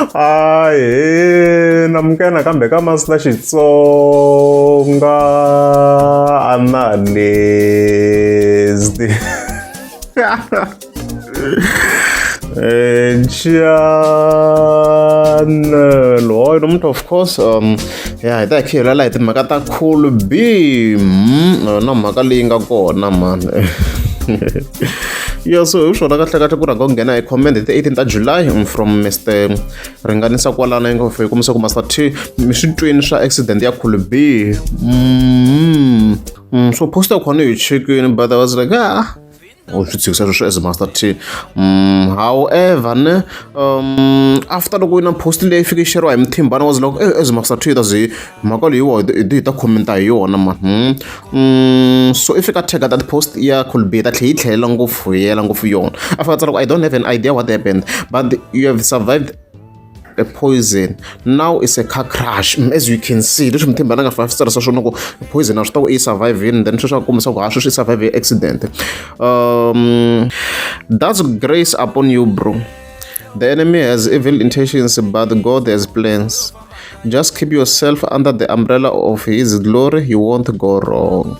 Ahee namukela nakambe ka Master Xitsonga Analyst channel hoy namuntlha of course ya hi ta hi kha hi lala hi timhaka ta cool b na mhaka leyi nga kona mani ya so hi swona kahle kahle ku rhanga ku nghena hi comment hi ti 18 ta July from Mr Ringanisa kwalano yi nga yi kombisa ku Master T mi swi twini swa accident ya Cool B so post ya khona yi chekini but I was like ah u swi tshikisa sweswo as Master T however ne after loko yi na post leyi fike yi sheriwa hi Mthimbani was like eh as Master T ta zi mhaka leyiwa hi ta commenta hi yona man so i fika tag that post ya Cool B ta tlhe yi tlhelela ngopfu yi yela ngopfu yona a fika tsala ku I don't have an idea what happened but you have survived a poison now it's a car crash as you can see leswi Mthimbani a nga fika tsarisa swona ku poison a swi ta ku i survive-ini then sweswi a kombisa ku ha sweswi i survive accident that's grace upon you bro the enemy has evil intentions but God has plans just keep yourself under the umbrella of his glory you won't go wrong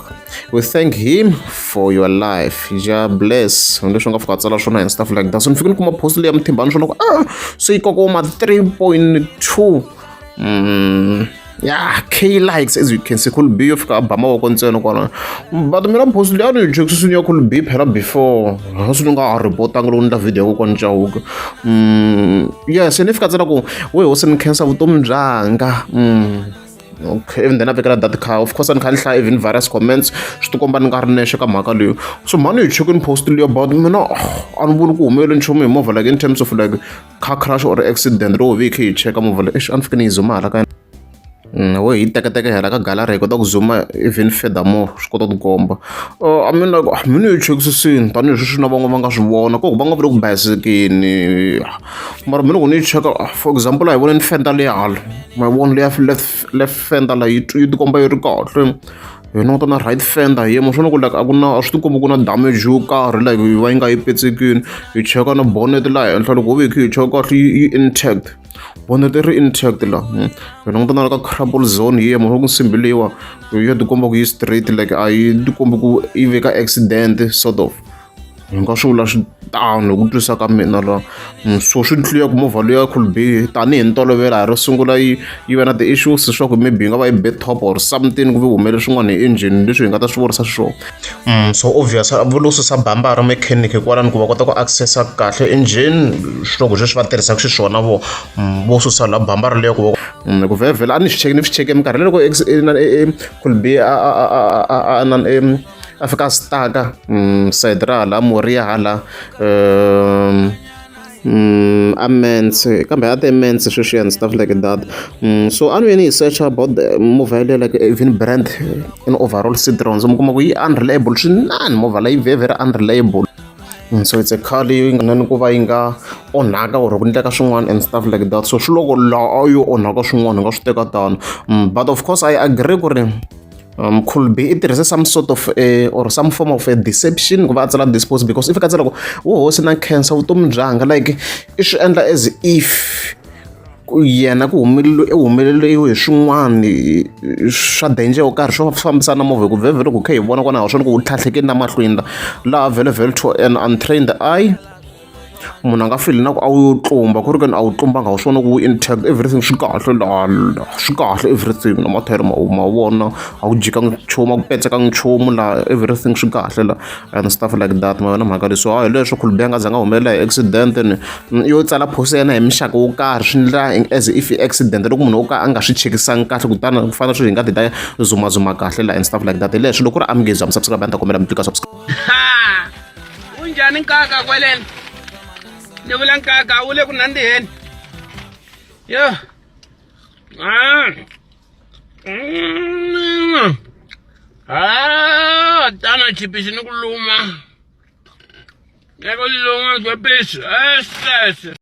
we thank him for your life ja bless leswi nga fika tsala swona and stuff like that so ni fike ni kuma post leyi ya Mthimbani swona ku ah se yi kokoma 3.2 yeah k likes as you can see Cool B yo fika a ba mavoko ntsena kwala but mina post leyi a ni yi chekisisini ya Cool B phela before swi ni nga ha ripotanga loko ni endla video ya kokwani Chauke yeah se ni fika ntsena ku we hosi ni khensa vutomi byanga okay even then a vekela that car of course a ni kha ni hlaya even various comments swi tikomba ni nga ri nexe ka mhaka leyo so mhani yi chekini post leyo but mina a ni voni ku humelele nchumu hi movha like in terms of like car crash or accident loko vi hi kha hi cheka movha leyi eish a ni fike ni yi zuma hala ka wo hi tekateka hala ka gallery hi kota ku zuma even furthermore swi kota ku tikomba I mean like mina yi chekisisini tanihileswi na van'wana va nga swi vona ku va nga vi le ku bayisekeni mara mina loko ni yi cheka for example a hi voneni fender leyi hala ma yi vona leya left left fender la yi yi tikomba yi ri kahle hi languta na right fender hi yema swona ku like a ku na a swi tikombi ku na damage yo karhi like yi va yi nga yi petsekini hi cheka na bonnet laha henhla loko ho ve hi kha hi cheka kahle yi intact bonnet ri intact la hi languta na le ka crumple zone hi yema ku nsimbi leyiwa ya tikomba ku yi straight like a yi tikombi ku yi ve ka accident sort of hi nga swi vula swi tano hi ku twisisa ka mina la so swi ni ku movha luya Cool B tanihi ntolovelo a hi ro sungula yi yi va na ti-issues leswaku maybe yi nga va yi be top or something ku ve humelele swin'wana hi engine leswi hi nga ta swi vurisa xiswona so obvious va lo susa bambara mechanic kwalano ku va kota ku access-a kahle engine loko sweswi va tirhisaka xiswona vo vo susa la bambara leyo ku va ku vhevhela a ni swi cheki ni swi cheke minkarhi loko Cool B a a a a a a a fika a stuck-a sayiti ra hala Moriya hala a Mence kambe a te Mence sweswiya and stuff like that so a ni ve ni yi search about the movha yaleyo like even brand in overall Citroen so mi kuma ku yi unreliable swinene movha leyi very very unreliable so it's a car leyi nga na ku va yi nga onhaka or ku endleka swin'wana and stuff like that so swi loko laha yo onhaka swin'wana hi nga swi teka tano but of course I agree ku ri Cool B i tirhise some sort of a, or some form of a deception ku va a tsala this post because i fika a tsala ku wo hosi na khensa vutomi byanga like i swi endla as if yena ku humelele i humeleriwe hi swin'wana swa danger yo karhi swo fambisana na movha hi ku vhele loko kha hi vona kwalaho swona ku wu tlhatlhekini na mahlweni la laha vhele vhele to an untrained eye munhu a nga feel na ku a wu yo tlumba ku ri ke ni a wu tlumbanga wu swi vona ku wu intact everything swi kahle laha swi kahle everything na mathayere ma ma vona a ku jikangi nchumu a ku petsekangi nchumu laha everything swi kahle la and stuff like that ma vona mhaka leswi so hi leswo Cool B a nga zanga a humelela hi accident ni yo tsala post ya yena hi muxaka wo karhi swi endla as if i accident loko munhu wo ka a nga swi chekisangi kahle kutani ku fana na sweswi hi nga ti ta zumazuma kahle la and stuff like that hi leswo loko ku ri a mi nge zami subscribe a ni ta kombela mi tlika subscribe Unjhani nkaka kwaleni? Ni vula nkaka wu le ku nandziheni. Yo. Ah. Ah, tana chipisi ni ku luma. Ni ku luma chipisi. Esese.